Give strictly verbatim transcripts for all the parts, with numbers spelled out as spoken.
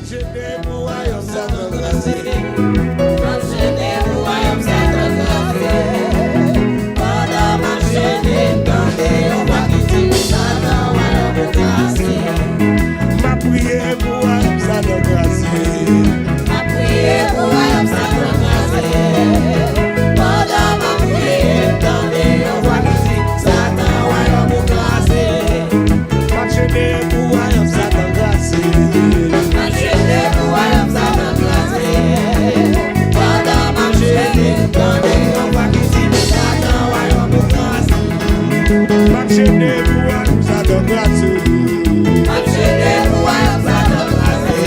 Jete pou wayòm Satan kraze. M ap jete pou wayòm Satan kraze. Pandan m ap jete, m tande yon vwa ki di, Satan, wayòm ou kraze. M ap priye pou wayòm Satan kraze. M ap priye pou wayòm Satan kraze. Pandan m ap priye, m tande yon vwa ki di, Satan, wayòm ou kraze. M ap jete pou wayòm Satan kraze. M ap jete pou wayòm Satan kraze. Pandan m ap jete, m tande yon vwa ki di, Satan, wayòm ou kraze. M ap jete pou wayòm Satan kraze. M ap jete pou wayòm Satan kraze.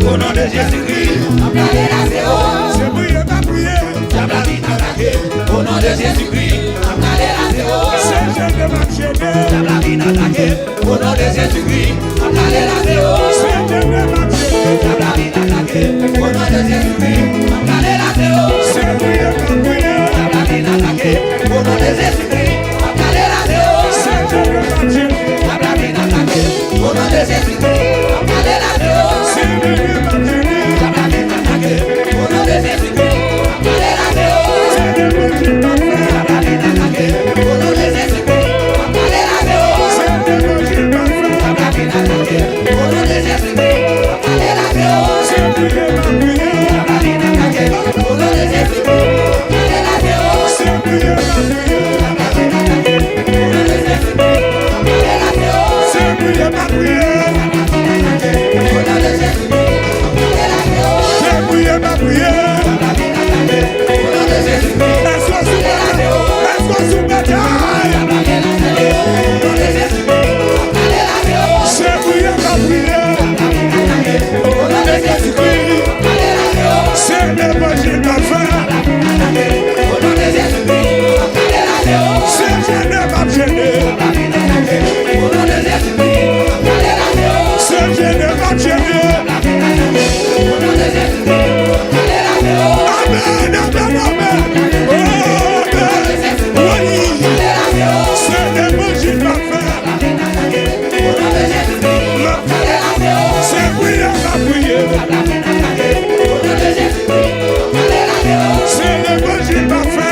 O non de Jezikri, ap gade la se o. Se priye pa priye. Dyab la vin atake. O non de Jezikri, ap gade la se o. Se jene m ap jene. Dyab la vin atake. O non de Jezikri, ap gade la se o. Se jene m ap jene. Dyab la vin atake. O non de Jezikri, ap gade la se o. Se priye pa priye. Dyab la vin atake. O non de Jezikri, ap gade la se o. Se jene m ap jene. Dyab la vin atake. O non de Jezikri, ap gade la se o. Se jene m ap jene. Dyab la vin atake. O non de Jezikri, ap gade la se o. Se jene m ap jene. Dyab la vin atake. O non de Jezikri, ap gade la se o. Se jene m ap jene. Dyab la vin atake. O non de Jezikri, ap gade la se o. Se priye m ap priye. Dyab la vin atake. O non de Jezikri, ap gade la se o. Se priye m ap priye. m ap fè. Se priye m ap priye. Se levanjil m ap fè.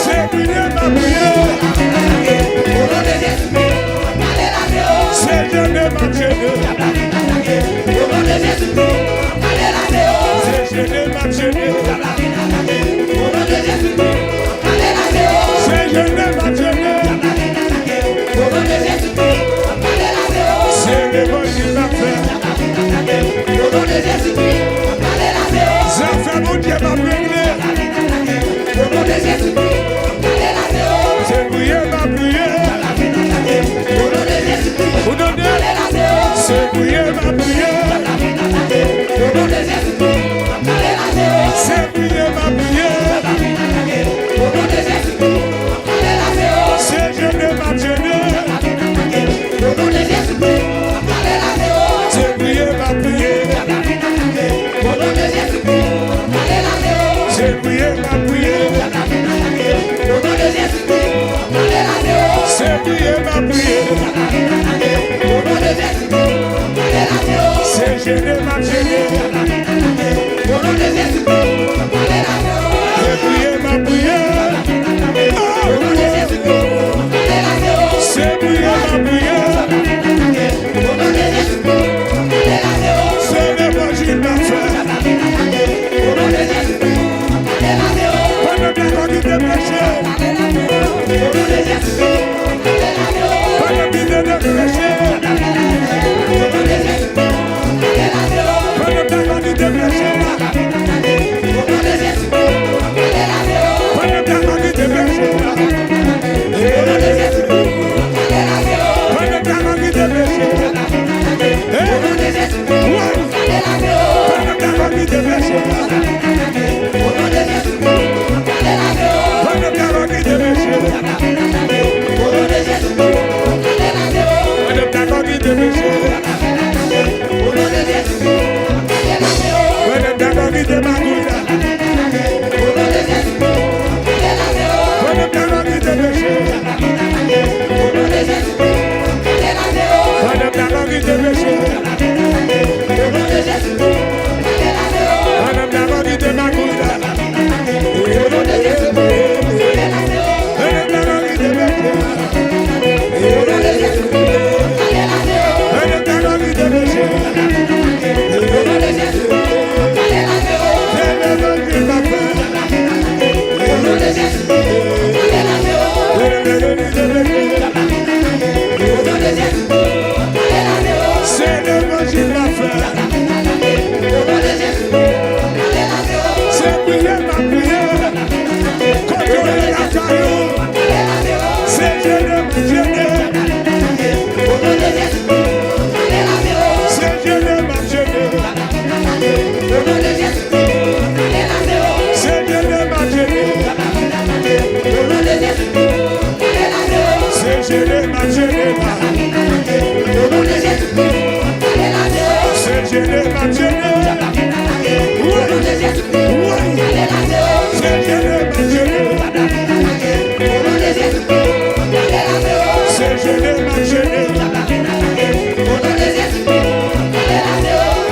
Se priye m ap priye. Se jene m ap jene. Se jene m ap jene. Se jene m ap jene. Se levanjil m ap fè. Zafè Bondye m ap regle. Se priye m ap priye. Ou tande? Se priye m ap priye. Se priye m ap priye. Se jene m ap jene. Se priye m ap priye. Se priye m ap priye. Se priye m ap priye. Se jene m ap jene. Se priye m ap priye. Se priye m ap priye. Se levanjil m ap fè. Pandan m dakò kite peche. Pandan m kite peche. Pandan m dakò kite peche. Pandan m dakò kite peche. Pandan m dakò kite peche. Pandan m dakò kite peche. Pandan m dakò kite peche. Pandan m dakò kite peche. Pandan m dakò kite magouy la. Pandan m dakò kite peche. Pandan m dakò kite peche. Pandan m dakò kite magouy la. Pandan m dakò kite peche. Se levanjil m ap fè. Se priye m ap priye. Kote w ye lakay ou? Se jene m ap jene. Se jene m ap jene. Se jene m ap jene. Se jene m ap jene la. Se jene m ap jene. Woy, woy. Se jene m ap jene. Se jene m ap jene.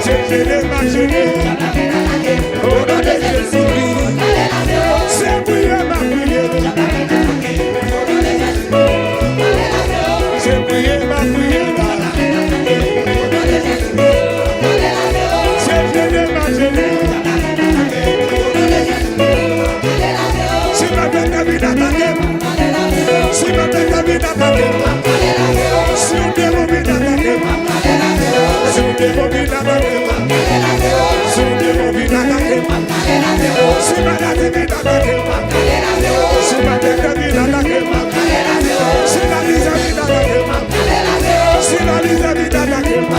Se jene m ap jene. O non de Jezi. Se priye m ap priye. Se priye m ap priye la. Se jene m ap jene. Si maten te vin atake m. Si maten te vin atake m. Si w te vin atake m. Si w te vin atake m. Si w te vin atake m. Si maladi vin atake m. Si maten te vin atake m. Si lamizè vin atake m. Si lamizè vin atake m.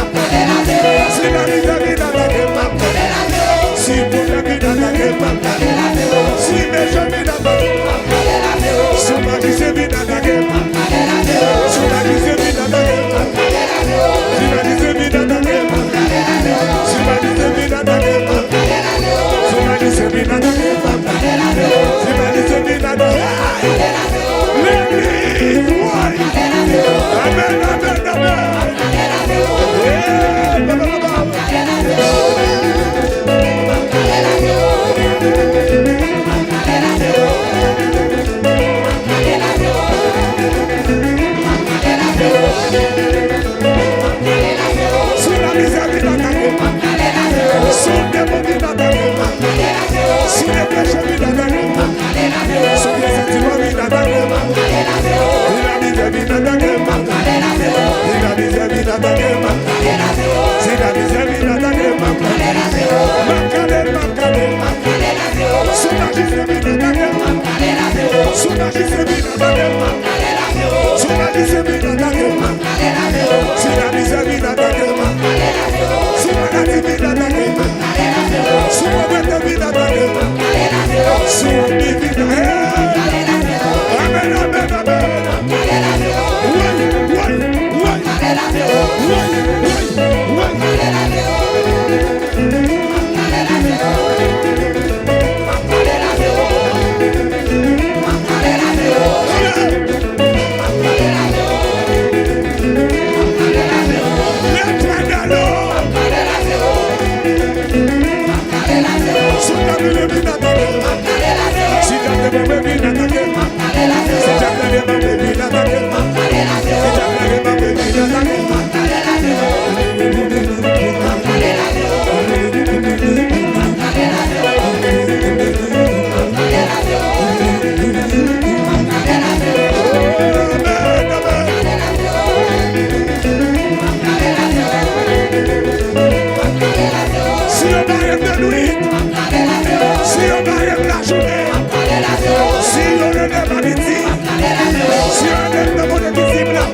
Si lamizè vin atake m. Si pwoblèm vin atake m. Si mechan vin atake m. Si maladi vin atake m. Si maladi vin atake m. Si maladi vin atake m. Si maladi vin atake m. Si maladi vin atake m. Si maladi vin atake m. Majisyen vin atake m. Si majisyen vin atake m. Si la mizè vin atake m. Si maladi vin atake m. Si povrete vin atake m. Si oubli vin atake m. Amèn, amèn, amèn. Woy, woy, woy. Woy, woy, woy. Si yo bare m nan nwit, si yo bare m lajounen, si yo rele m a midi, si yo rele m nan kote vizib la.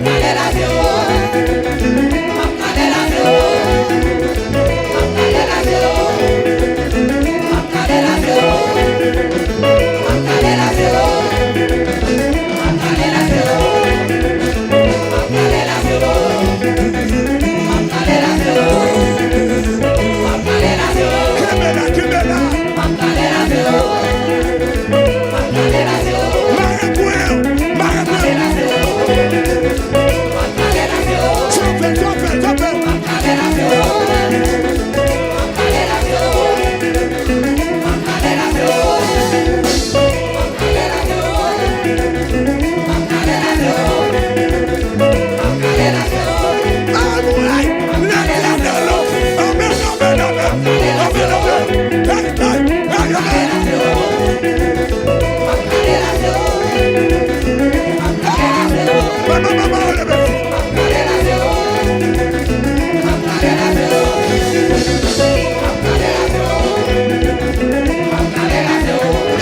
Kenbe la, kenbe la. Mare kwen, mare kwen. Sa w fè, sa w fè, sa w fè.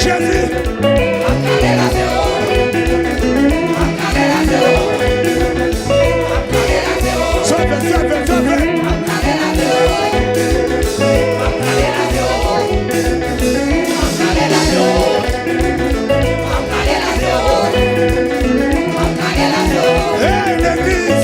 Jezi! Sove, sove, sove! Hey, legliz!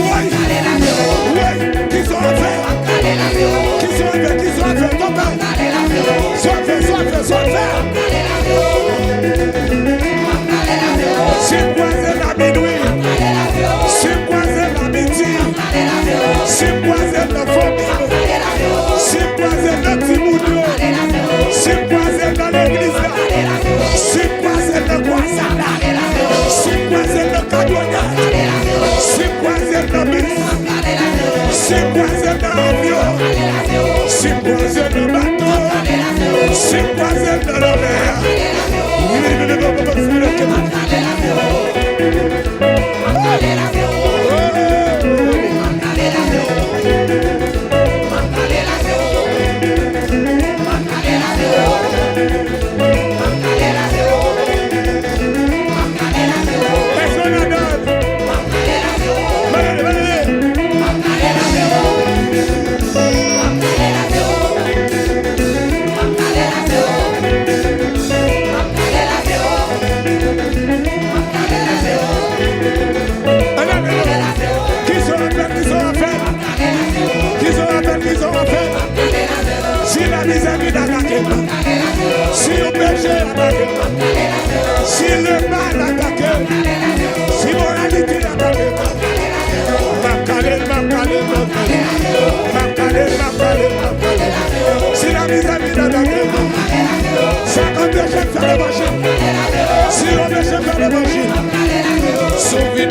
Woy! Woy! Kisa w ap fè? Kisa w ap fè? Kisa w ap fè? Tonbe! Sa w ap fè? Sa w ap fè? Sa w ap fè? Si m kwaze l a minwi, si m kwaze l a midi, si m kwaze l nan fanmi m, si m kwaze l nan timoun yo, si m kwaze l nan legliz la, si m kwaze l nan kwazad la, si m kwaze l nan kamyonèt, si m kwaze l nan bis, si m kwaze l nan avyon, si m kwaze l nan bato, si m kwaze l nan lanmè.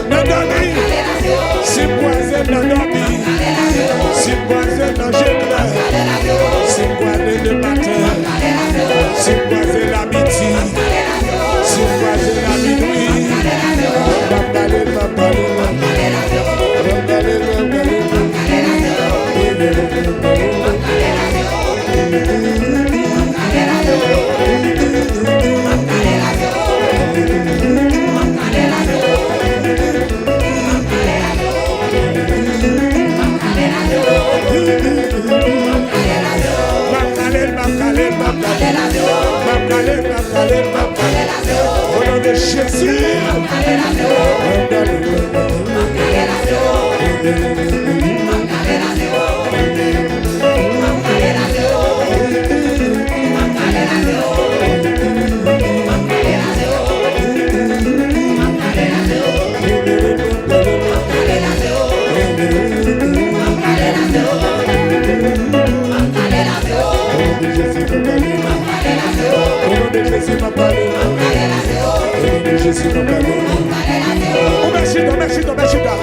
Nan dòmi, si m kwaze nan dòmi, si m kwaze nan je klè, si m kwaze de maten, si m kwaze la midi, si m kwaze la minui, m ap pale, m ap pale, m ap pale, m ap pale, m ap pale. M ap kale l, m ap kale l, m ap kale l. M ap kale l, m ap kale l, m ap kale l. O non de Jezi. O non de Jezi, m ap pale. O non de Jezi, m ap pale. Ou mèt chita, mèt chita, mèt chita.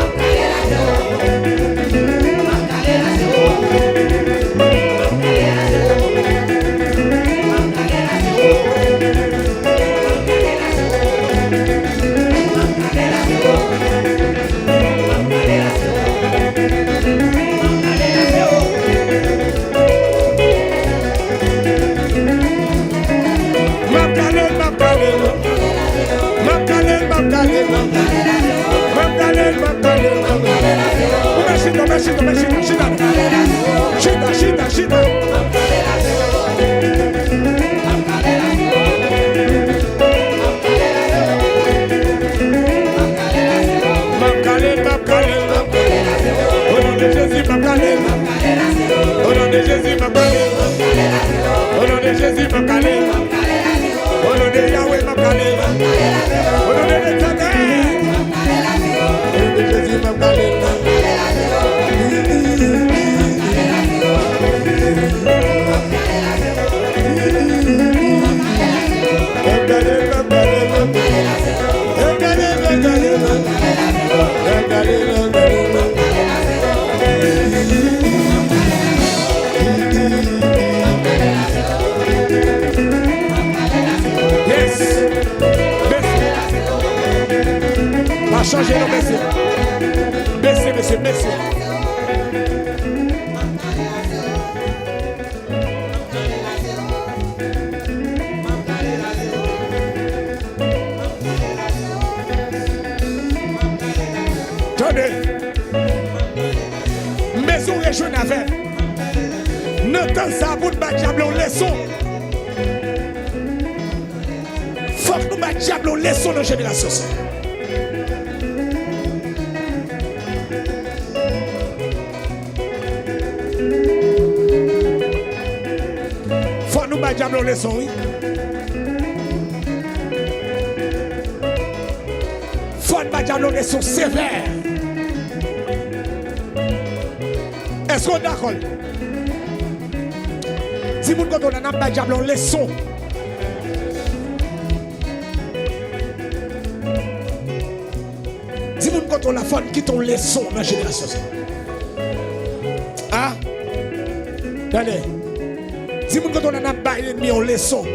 M ap kale l, m ap kale l. M ap kale l, m ap kale l. M ap kale l, m ap kale l. Ou mèt chita, mèt chita, mèt chita, chita. Chita, chita, chita. M ap kale l, m ap kale l. O non de Jezi, m ap kale l. O non de Jezi, m ap kale l. O non de Jezi, m ap kale l. O non de Yahweh, m ap kale l. O non de Letènèl. O non de Jezi, m ap kale l. Yes. Bese. Pa chanje non, bese. Bese, bese, bese. Tande. M bezwen w rejwenn avè m. Nan tan sa a, pou n ba dyab la yon leson. Fòk nou ba dyab la yon leson nan jenerasyon sa a. Fò nou ba dyab la yon leson, wi. Fò n ba dyab la yon leson sevè. Èske w dakò? Di moun kote w la, n ap ba dyab la yon leson. Kote w la, fò n kite yon leson nan jenerasyon sa. A? Tande. Di moun kote w la, n ap bay lènmi yon leson.